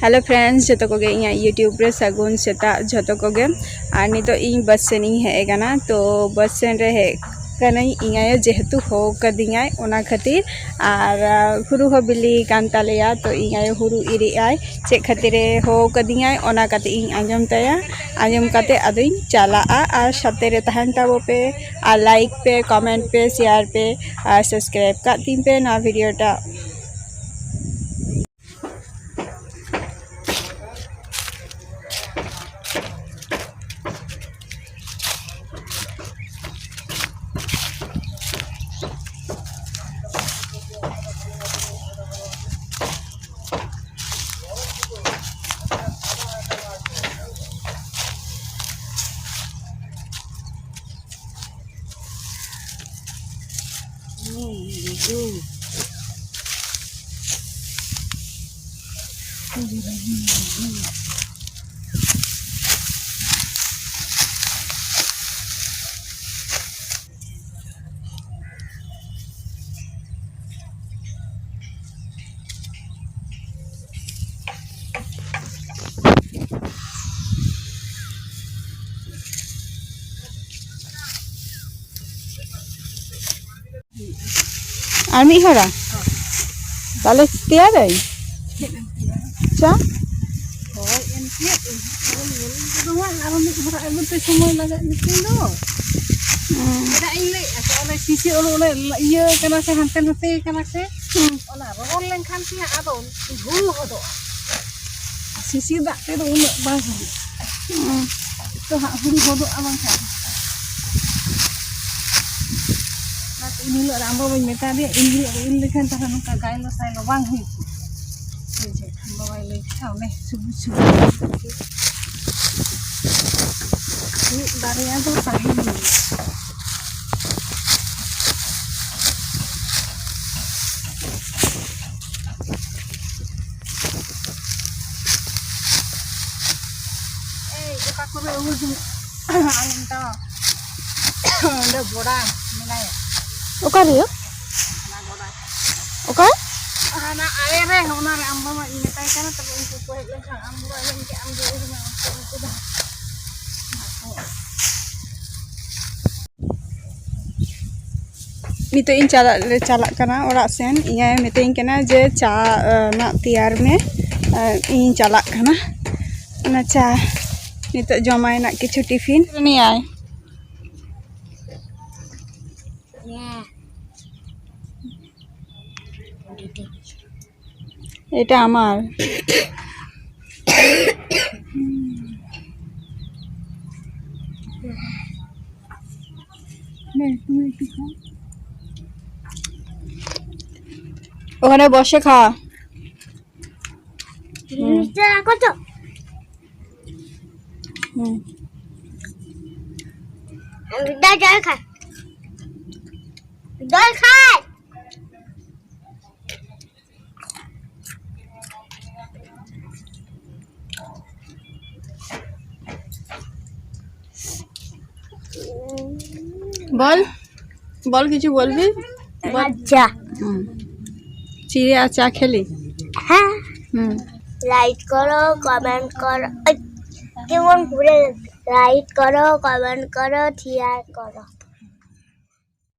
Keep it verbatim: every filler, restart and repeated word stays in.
Hello friends, ᱡᱚᱛᱚ ᱠᱚᱜᱮ ᱤᱧᱟᱹᱜ YouTube ᱨᱮ ᱥᱟᱹᱜᱩᱱ ᱥᱮᱛᱟᱜ ᱡᱚᱛᱚ ᱠᱚᱜᱮ᱾ ᱟᱨ ᱱᱤᱛᱚᱜ ᱤᱧ ᱵᱟᱥ ᱥᱮᱱ ᱤᱧ ᱦᱮᱡ ᱟᱠᱟᱱᱟ, ᱛᱚ ᱵᱟᱥ ᱥᱮᱱ ᱨᱮ ᱦᱮᱡ ᱠᱟᱹᱱᱟᱹᱧ᱾ ᱤᱧ ᱟᱭᱳ ᱡᱮᱦᱮᱛᱩ ᱦᱚᱦᱚ ᱠᱟᱹᱫᱤᱧᱟᱭ, ᱚᱱᱟ ᱠᱷᱟᱹᱛᱤᱨ᱾ ᱟᱨ ᱟᱨ ᱦᱩᱲᱩ ᱦᱚᱸ ᱵᱤᱞᱤ ᱠᱟᱱ ᱛᱟᱞᱮᱭᱟ, ᱛᱚ ᱤᱧ ᱟᱭᱳ ᱦᱩᱲᱩ ᱤᱨᱮᱜ ᱟᱭ, ᱪᱮᱫ ᱠᱷᱟᱹᱛᱤᱨᱮ ᱦᱚᱦᱚ ᱠᱟᱹᱫᱤᱧᱟᱭ, ᱚᱱᱟ ᱠᱟᱛᱮ ᱤᱧ ᱟᱸᱡᱚᱢ ᱛᱟᱭᱟ᱾ ᱟᱸᱡᱚᱢ ᱠᱟᱛᱮ ᱟᱫᱚᱧ ᱪᱟᱞᱟᱜᱼᱟ᱾ ᱟᱨ ᱥᱟᱛᱮ ᱨᱮ ᱛᱟᱦᱮᱱ ᱛᱟᱵᱚ ᱯᱮ, ᱟᱨ like ᱯᱮ, comment ᱯᱮ, share ᱯᱮ, ᱟᱨ subscribe ᱠᱟᱜ ᱛᱤᱧ ᱯᱮ ᱱᱚᱣᱟ video ᱴᱟᱜ᱾ ᱟᱨ ᱢᱤᱫ ᱦᱚᱲᱟ? ᱛᱟᱦᱞᱮ ᱛᱮᱭᱟᱨᱟᱹᱧ᱾ ᱪᱟ? ᱦᱳᱭ, ᱮᱱᱛᱮᱫ, ᱟᱨᱚ ᱢᱤᱫ ᱦᱚᱲᱟᱜ ᱟᱹᱜᱩ ᱛᱮ ᱥᱚᱢᱚᱭ ᱞᱟᱜᱟᱜ ᱱᱤᱛᱚᱝ ᱫᱚ᱾ ᱦᱩᱸ᱾ ᱪᱮᱫᱟᱜ ᱤᱧ ᱞᱟᱹᱭᱮᱫᱼᱟ, ᱚᱱᱮ ᱥᱤᱥᱤ ᱚᱱᱮ, ᱚᱱᱮ ᱤᱭᱟᱹ ᱠᱟᱱᱟ ᱥᱮ, ᱦᱟᱱᱛᱮ ᱱᱟᱛᱮ ᱠᱟᱱᱟ ᱥᱮ, ᱦᱩᱸ᱾ ᱚᱱᱟ ᱨᱚᱦᱚᱲ ᱞᱮᱱᱠᱷᱟᱱ ᱥᱮ ᱦᱟᱸᱜ ᱟᱫᱚ ᱦᱩᱲᱩ ᱦᱚᱫᱚᱜᱼᱟ᱾ ᱥᱤᱥᱤ ᱫᱟᱜ ᱛᱮᱫᱚ ᱩᱱᱟᱹᱜ ᱵᱟᱝ ᱦᱩᱭᱩᱜᱼᱟ᱾ ᱦᱩᱸ᱾ ᱛᱚ ᱦᱟᱸᱜ ᱦᱩᱲᱩ ᱦᱚᱫᱚᱜᱼᱟ ᱵᱟᱝᱠᱷᱟᱱ᱾ ᱚᱱᱟᱛᱮ ᱤᱱ ᱦᱤᱞᱳᱜ ᱨᱮ ᱟᱢ ᱵᱟᱵᱟᱧ ᱢᱮᱛᱟ ᱫᱮᱭᱟ, ᱤᱱ ᱦᱤᱞᱳᱜ ᱨᱮ ᱤᱨ ᱞᱮᱠᱷᱟᱱ ᱛᱟᱦᱞᱮ ᱱᱚᱝᱠᱟ ᱜᱟᱭᱞᱚ ᱥᱟᱭᱞᱚ ᱵᱟᱝ ᱦᱩᱭ ᱠᱚᱜᱼᱟ᱾ ᱵᱩᱡᱷᱟᱹᱣ ᱠᱷᱟᱱ ᱵᱟᱵᱟᱭ ᱞᱟᱹᱭ ᱠᱮᱫᱟ, ᱚᱱᱮ ᱥᱩᱵᱩᱡ ᱥᱩᱵᱩᱡ ᱢᱤᱫ ᱵᱟᱨᱭᱟ ᱫᱚ ᱛᱟᱦᱮᱱ ᱜᱮᱭᱟ᱾ ᱮᱭ, ᱚᱠᱟ ᱠᱚᱨᱮ ᱩᱢᱩᱞ ᱡᱩᱢᱩᱞ ᱟᱞᱚᱢ ᱛᱟᱣᱟ᱾ ᱚᱸᱰᱮ ᱵᱚᱰᱟ ᱢᱮᱱᱟᱭᱟ᱾ ᱚᱠᱟ ᱨᱮᱭᱟ? ᱚᱱᱟ ᱵᱚᱰᱟ᱾ ᱚᱠᱟ? ᱚᱱᱟ ᱟᱲᱮ ᱨᱮ, ᱚᱱᱟ ᱨᱮ ᱟᱢ ᱵᱟᱵᱟᱧ ᱢᱮᱛᱟᱭ ᱠᱟᱱᱟ, ᱛᱚᱵᱮ ᱩᱱᱠᱩ ᱠᱚ ᱦᱮᱡ ᱞᱮᱱᱠᱷᱟᱱ ᱟᱢ ᱵᱟᱵᱟ ᱟᱸᱡᱚᱢ ᱠᱮᱫ ᱟᱢ ᱡᱮ ᱤᱧ ᱢᱟ ᱩᱱᱠᱩ ᱩᱱᱠᱩ ᱫᱚ᱾ ᱱᱤᱛᱚᱜ ᱤᱧ ᱪᱟᱞᱟᱜ ᱞᱮ ᱪᱟᱞᱟᱜ ᱠᱟᱱᱟ ᱚᱲᱟᱜ ᱥᱮᱱ᱾ ᱤᱧ ᱟᱭᱳ ᱢᱤᱛᱟᱹᱧ ᱠᱟᱱᱟ ᱡᱮ ᱪᱟ ᱱᱟᱜ ᱛᱮᱭᱟᱨ ᱢᱮ, ᱤᱧ ᱪᱟᱞᱟᱜ ᱠᱟᱱᱟ᱾ ᱚᱱᱟ ᱪᱟ ᱱᱤᱛᱚᱜ ᱡᱚᱢᱟᱭ ᱱᱟᱜ ᱠᱤᱪᱷᱩ ᱴᱤᱯᱷᱤᱱ ᱱᱤᱭᱟᱭ᱾ এটা আমার। ওখানে বসে খা। হুম। হুম। জল খায়। জল খায়। বল, বল, কিছু বলবি? বল। আচ্ছা। হুম। চিড়ে আর চা খেলি? হ্যাঁ। হুম। লাইক করো, কমেন্ট করো। ওই, কেমন ভুলে গেছি। লাইক করো, কমেন্ট করো, শেয়ার করো।